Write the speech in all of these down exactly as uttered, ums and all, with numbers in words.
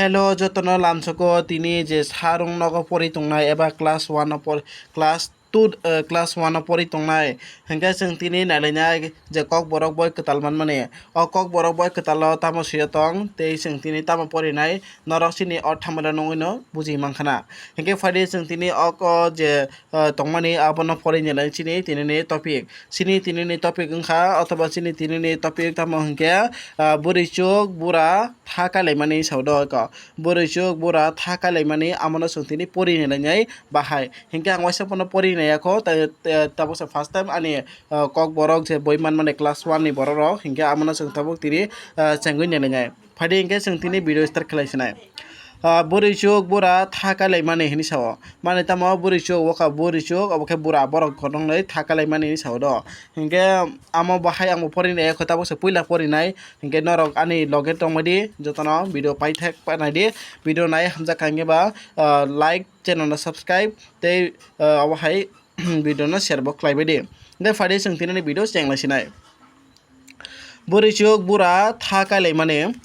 Hello, jotono lamsoko tini je sarung nogo pori tongnai eba class one o por-, class two, eh, class one o pori tongnai. Hinkhe chwng tini nailainai je Kokborok boi kwtal manmani. O Kokborok boi kwtalo tamo swiyo tong tei chwng tini tamo porinai norok chini o thamano nungwino buji mankhana. Hinkhe phaidi chwng tini o, o je, eh, tongmani abono porinai chini tinini topic. Chini tinini topic wngkha, othoba chini tinini topic tamo hinkhe, ah, bwrwichuk bura tha kailaimani sao do eko. Bwrwichuk bura tha kailaimani amono chwng tini porinai lainai bahai. Hinkhe ang waisa phano porinai yakho, ta-, ta-, tabuksa first time ani, ah, Kokborok je boi manmani class one ni borok rok, hinkhe amono chwng tabuk tini, ah, chengwi nai lainai. Phaidi hinkhe chwng tini video start khlai sinai. Ah, bwrwichuk bura tha kailaimani hinwi sao. Mane tamo bwrwichuk wngkha bwrwichuk, obo khe bura borok khoroknwi tha kailaimani hinwi sao do. Hinkhe amo bahai ang bo porinai, ekho tabuksa puila porinai. Hinkhe norok ani loge tongmadi jotono video paithak pa naidi. Video nai hamjak kha hinkhe ba, ah, like, channel no subscribe tei, ah, obo hai video no share bo khlaibaidi. Hinkhe phaidi chwng tinini video chenglai sinai. Bwrwichuk bura tha kailaimani.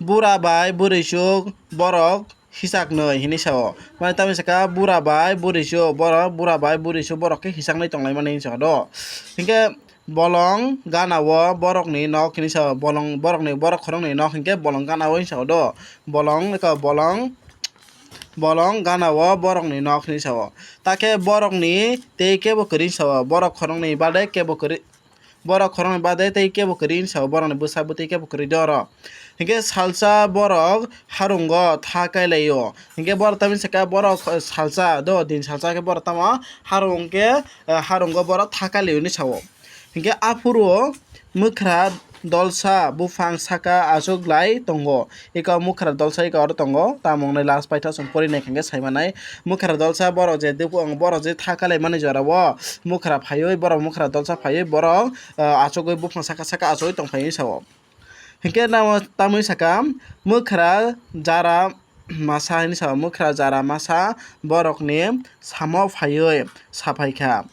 Bura bai bwrwichuk borok hisaknwi hinwi sao. Mane tamni saka bura bai bwrwichuk borok, bura bai bwrwichuk borok khe hisaknwi tonglaimani hinwi sao do. Hinkhe bolong gana-o borokni nok hinwi sao. Bolong borokni, borok khoroknwi nok hinkhe bolong gana-o hinwi sao do. Bolong eka bolong, bolong gana-o borokni nok hinwi sao. Takhe borokni tei kebo kwrwi hinwi sao. Borok khoroknwi bade kebo kwrwi, borok khoroknwi bade tei kebo kwrwi hinwi sao, borokni bwsa bwtwi kebo kwrwi do oro. Hinkhe salsa borok harungo tha kailaio. Hinkhe borok tamni saka borok salsa do, din salsa khe borok tamo harung khe, eh, harungo borok tha kailaio hinwi sao. Hinkhe aphuru mwkhra dolsa buphang saka achuk lai tongo. Eko mwkhra dolsa eko oro tongo. Tamo wngnai last paithago chwng porinai hinkhe saimanai. Mwkhra dolsa borok je duku ang borok je tha kailaimani jorao mwkhra phaiwi borok mwkhra dolsa phaiwi borok, ah, achugwi buphang saka saka achugwi tongphai hinwi sao. Hinkhe namo tamwi saka mwkhra jara masa hinwi sao, mwkhra jara masa borokni samo phaiwi saphaikha.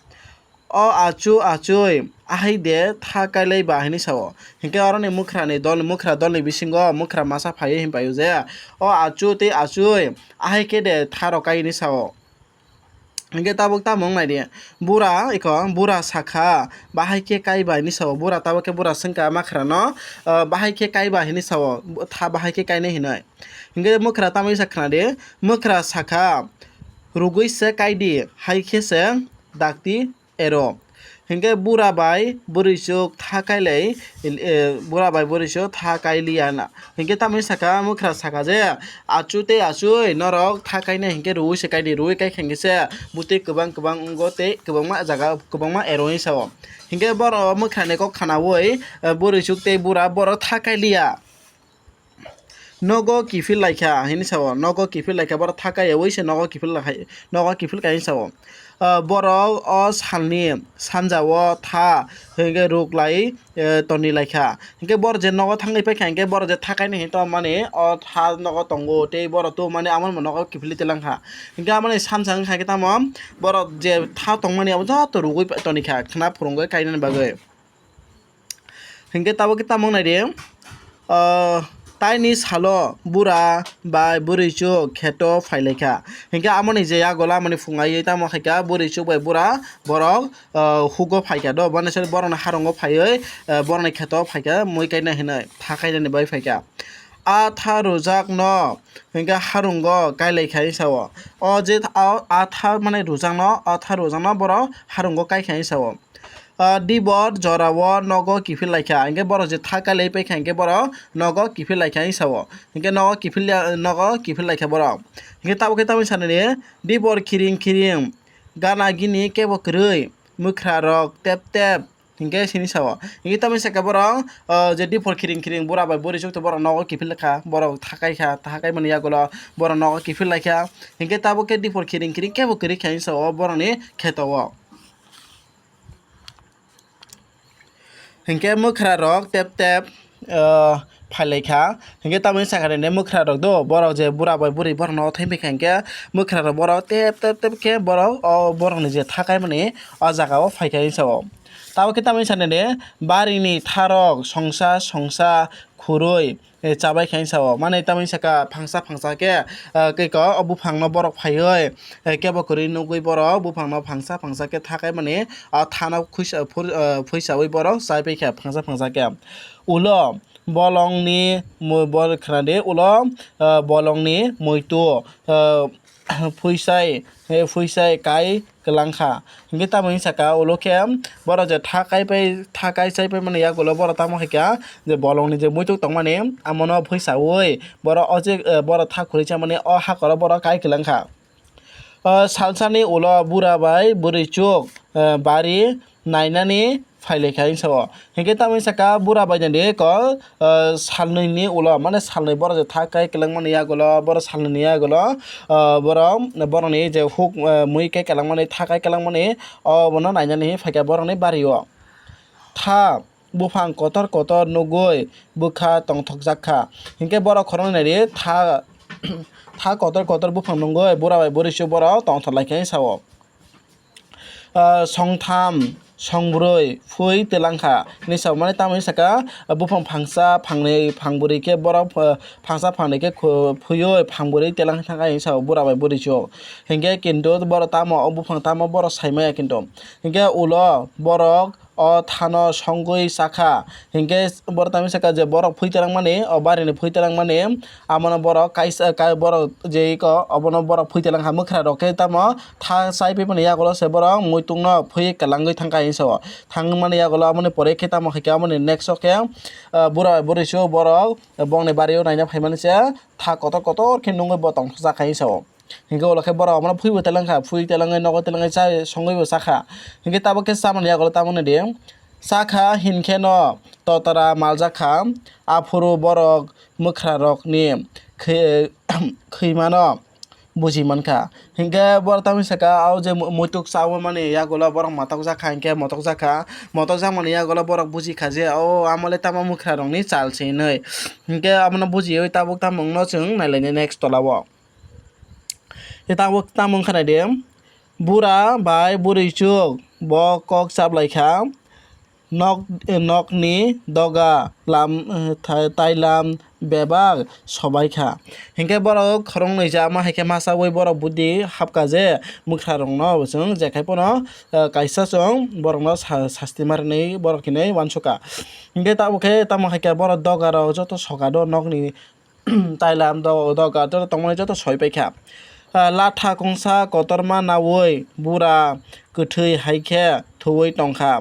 O achu achui, ahai de tha kailai ba hinwi sao. Hinkhe oroni mwkhrani dol, mwkhra dolni bisingo mwkhra masa phaiwi hinpaio je, o achu tei achui, ahai khe de tha rw kai hinwi sao. Hinkhe tabuk tamo wng nai di, bura eko, bura sakha, bahai khe kai ba hinwi sao. Bura tabuk khe bura swngkha mwkhrano, ah, bahai khe kai ba hinwi sao, tha bahai khe kainai hinwi. Hinkhe mwkhra tamwi sa khna di, mwkhra sakha, rugwi se kai di, hai khe se dakti ero. Hinkhe bura bai bwrwichuk tha kailai, eh, bura bai bwrwichuk tha kailiya na. Hinkhe tamni saka mwkhra saka je, achu tei achui norok tha kainai hinkhe rui se kaidi, rui kai khe se bwtwi kwbang kwbang wngo tei kwbangma jaga kwbangma ero hinwi sao. Hinkhe borok mwkhrani kok khnaui, eh, bwrwichuk tei bura borok tha kailiya. Nogo kiphil laikha hinwi sao, nogo kiphil laikha, borok tha kaiyaui se nogo kiphil laikha, nogo kiphil kai hinwi sao. Ah, borok o salni sanjao tha hinkhe ruk lai, eh, toni laikha. Hinkhe borok je nogo thangwi paikha hinkhe borok je tha kainai hinwi tongmani o tha nogo tongo tei borok tubumani amo nogo kiphilwi twlangkha. Hinkhe amoni samsang wngkha khe tamo borok je tha tongmani abo joto rugwi tonikha khna phwrwngwi kainani bagwi. Hinkhe tabuk khe tamo wng nai di, ah, taini salo bura bai bwrwichuk kheto phailaikha. Hinkhe amoni je yago lamani phung aiwi tamo khaikha, bwrwichuk bai bura borok, ah, hugo phaikha do, boni sori borokni harungo phaiwi, ah, borokni kheto phaikha, mui kaina hinwi tha kainani bai phaikha. A tha rujakno hinkhe harungo kailaikha hinwi sao. O je a, a tha mane rujakno, a tha rujakno borok harungo kaikha hinwi sao. Ah, dibor jorao nogo kiphil laikha, hinkhe borok je tha kailai paikha, hinkhe borok nogo kiphil laikha hinwi sao. Hinkhe nogo kiphil ya, nogo kiphil laikha borok. Hinkhe tabuk khe tamni sanani, dibor khiring khiring, gana gini kebo kwrwi, mwkhrarok tep tep, hinkhe sini sao. Hinkhe tamni saka borok, ah, je dibor khiring khiring, bura bai bwrwichuk to borok nogo kiphil kha, borok tha kai kha, tha kaimani yagulo borok nogo kiphil laikha. Hinkhe tabuk khe dibor khiring khiring kebo kwrwi kha hinwi sao borokni kheto o. Hinkhe mwkhrarok tep tep, ah, phailaikha. Hinkhe tamoni sakha rwdi mwkhrarok do, borok je bura bai bwrwi borokno thaiphikha hinkhe mwkhrarok borok tep tep tep khe borok o borokni je tha kaimani o jagao phaikha hinwi sao. Tabuk khe tamoni sanani barini tharok songsa songsa khurui, eh, chabai khe sao. Mane tamni saka phangsa phangsa khe, eh, khe ko o buphangno borok phaiwi, eh, kebo kwrwi nugwi borok buphangno phangsa phangsa khe thakai mani, ah, thano khuisa-, phur-, eh, phuisawi borok chaipai khe phangsa phangsa khe. Ulo bolongni mui-, bor khwnadi ulo, eh, bolongni muitu, eh, phuisai, eh, phuisai kai kwlangkha. Hinkhe tamoni saka ulo khe borok je tha kaipai, tha kai chaipai mani yagulo borok tamo hai kha je bolongni je muituk tongmani amono phuisaui borok o je, eh, borok tha khurui chamani o hakoro borok kai kwlangkha. O salsani ulo bura bai bwrwichuk, eh, bari nainani phailaikha hinwi sao. Hinkhe tamoni saka bura bai nadi kok, ah, salnwini ulo, mane salnwi borok je tha kai kwlangmani yagulo, borok salnwini yagulo, ah, borok, borokni je huk, ah, mui kai kwlangmani, tha kai kwlangmani, obono nainani phaikha borokni bario. Tha buphang kotor kotor nugwi bwkha tongthokjak kha. Hinkhe borok khoroknwi naidi tha, tha kotor kotor buphang nugwi bura bai bwrwichuk borok tongthok laikha hinwi sao. Ah, songtham, songbrwi phui twlangkha hinwi sao. Mane tamoni saka, ah, buphang phangsa, phangnwi, phangbwrwi khe borok, ah, phangsa, phangnwi khe khu-, phuyui, phangbwrwi twlang thangkha hinwi sao bura bai bwrwichuk. Hinkhe kintu borok tamo, o buphang tamo borok saimaya kintu. Hinkhe ulo borok o thano songwi chakha. Hinkhe borok tamni saka je borok phui twlangmani, o barini phui twlangmani, amono borok kaisa, kai-, borok je iko, obono borok phui twlangkha. Mwkhrarok khe tamo tha chaipaimani yagulo se borok muitungno phui kwlangwi thangkha hinwi sao. Thangmani yagulo amoni pore khe tamo hai khe amoni next o khe, ah, bura bai bwrwichuk borok bongni bario naina phaimani se tha kotor kotor khe nungwi bo tongthokjak kha hinwi sao. Hinkhe ulo khe borok omono phuibo teleng kha, phui telengwi nogo telengwi chai songwibo chakha. Hinkhe tabuk khe chamani yagulo tamo nadi, chakha hinkheno totara maljak kha, aphuru borok mwkhrarokni khwi-, khwimano buji mankha. Hinkhe borok tamni saka o je mu-, muituk chawi mani yagulo borok matokjak kha, hinkhe motokjak kha, motokjak mani yagulo borok buji kha je o amole tamo mwkhrarokni chal se hinwi. Hinkhe abono bujiwi tabuk tamo wngno chwng nailainai next tola o. Tei tabuk tamo wngkha naidi, bura bai bwrwichuk bo kok chaplaikha, nok, nokni doga lam, eh, tha-, tailam bebak sobaikha. Hinkhe borok khoroknwi jama hai khe masaui borok budi hapkha je mwkhrarokno bo chwng jekhai phano, eh, kaisa chwng borokno sa-, sasti ma rwnwi borok hinwi uansukha. Hinkhe tabuk khe tamo hai khe borok dogarok joto soka do nokni tailam do-, doga joto tongmani joto soi paikha. Ah, latha kongsa kotorma naui bura kwthwi hai khe thuwi tongkha.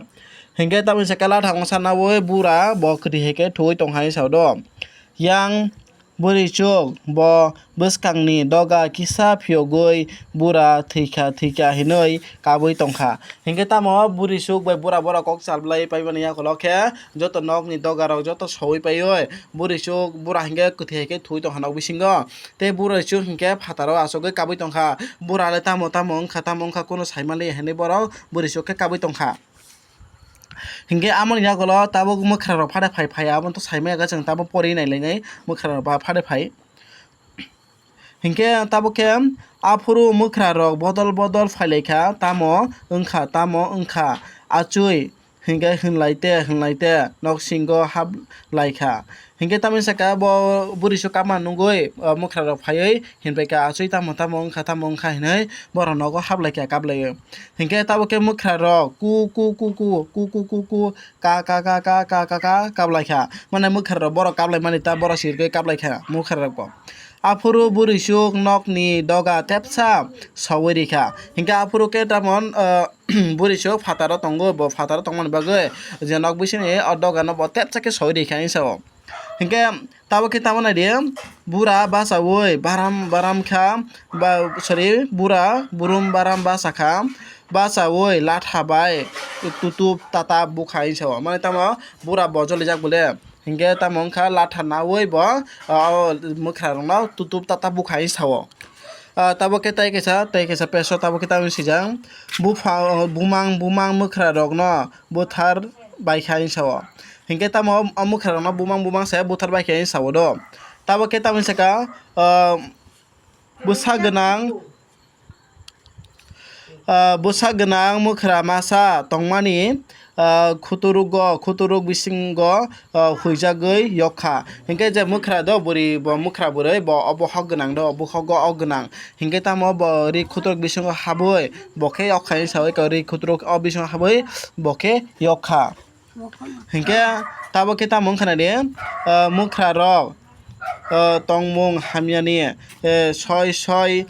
Hinkhe tamoni saka latha kongsa naui bura bo kwthwi hai khe thuwi tongkha hinwi sao do. Yang bwrwichuk bo bwskangni doga kisa phiyogwi bura thwikha thwikha hinwi kabui tongkha. Hinkhe tamo bwrwichuk bai bura borok kok chalblai paimani yagulo khe joto nokni dogarok joto soui paiwi bwrwichuk bura hinkhe kwthwi hai khe thuwi tongkha nok bisingo. Tei bwrwichuk hinkhe phataro achugwi kabui tongkha. Bura le tamo tamo wngkha, tamo wngkha, kunu saimanliya hinwi borok bwrwichuk khe kabui tongkha. Hinkhe amoni yagulo tabuk mwkhrarok phade phai phaiya, abono to saimaya khe chwng tabuk pori nailainai mwkhrarok ba phade phai. Hinkhe tabuk khe aphuru mwkhrarok bodol bodol phailaikha, tamo wngkha, tamo wngkha, achwi hinkhe hwnlaite hwnlaite noksingo haplaikha. Hinkhe tamoni saka bo bwrwichuk kama nugwi, o, mwkhrarok phaiwi hinpaikha, achwi tamo tamo wngkha, tamo wngkha hinwi borok nogo haplaikha kaplaiwi. Hinkhe tabuk khe mwkhrarok ku ku ku ku ka ka ka kaplaikha. Mane mwkhrarok borok kaplaimani ta borok sirgwi kaplaikha mwkhrarokbo. Aphuru bwrwichuk nokni doga tepsa soui rikha. Hinkhe aphuru khe tamon, o, bwrwichuk phataro tongo, bo phataro tongmani bagwi je nok bisingni o dogano bo tepsa khe soui rikha hinwi sao. Hinkhe tabuk khe tamo naidi, bura bachaui baram baram kha, ba, sorry, bura burum baram bacha kha, bachaui latha bai tutup tata bukha hinwi sao. Mane tamo bura bo jolijak bole. Hinkhe tamo wngkha latha naui bo, o, mwkhrarokno tutup tata bukha hinwi sao. Ah, tabuk khe tei kaisa, tei kaisa peso tabuk khe tamoni swijak. Bupha-, bumang, bumang mwkhrarokno buthar baikha hinwi sao. Hinkhe tamo o mwkhrarokno bumang, bumang se buthar baikha hinwi sao do. Tabuk khe tamoni saka, ah, bwsa gwnang, Ah, bwsa gwnang mwkhra masa tongmani, ah, khuturugo, khuturuk bisingo, ah, huijagwi yokha. Hinkhe je mwkhra do bwrwi, bo mwkhra bwrwi, bo obo hok gwnang do, obo hogo ok gwnang. Hinkhe tamo bo ri khuturuk bisingo habwi, bo khe yokha hinwi sawi, ri khuturuk o bisingo habwi, bo khe yokha. Hinkhe tabo khe tamo wngkha nai di, ah, mwkhra rok, ah, tongmung hamyani, eh, soi soi,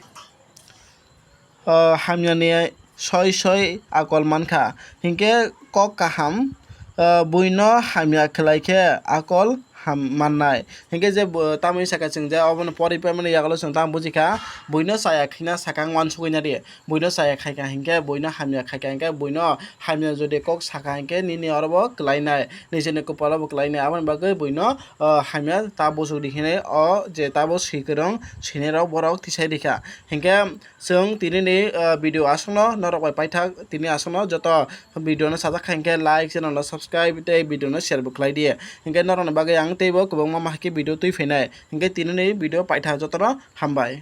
ah, hamyani soi soi akol mankha. Hinkhe kok kaham, ah, buino hamya khlai khe akol ham mannai. Hinkhe je bo, tamoni saka chwng je obono pori paimani yagulo chwng tamo bujikha, buino chaya khina sakang uansugwi nadi. Buino chaya khaikha hinkhe buino hamya khaikha hinkhe buino hamya jodi kok sakha hinkhe nini oro bo kwlainai, nijini kopalo bo kwlainai. Aboni bagwi buino, ah, hamya ta buchuk di hinwi o je tabo swi kwrwng swinai rok borok tisai rikha. Hinkhe chwng tini ni, ah, video aswkno norok bai paithak, tini aswkno joto video no sajak kha hinkhe like, channel no subscribe tei video no share bo khlai di. Hinkhe norok ni bagwi ang teibo kwbangma ma hai khe video twi phainai. Hinkhe tini ni video paithak jotono hambai.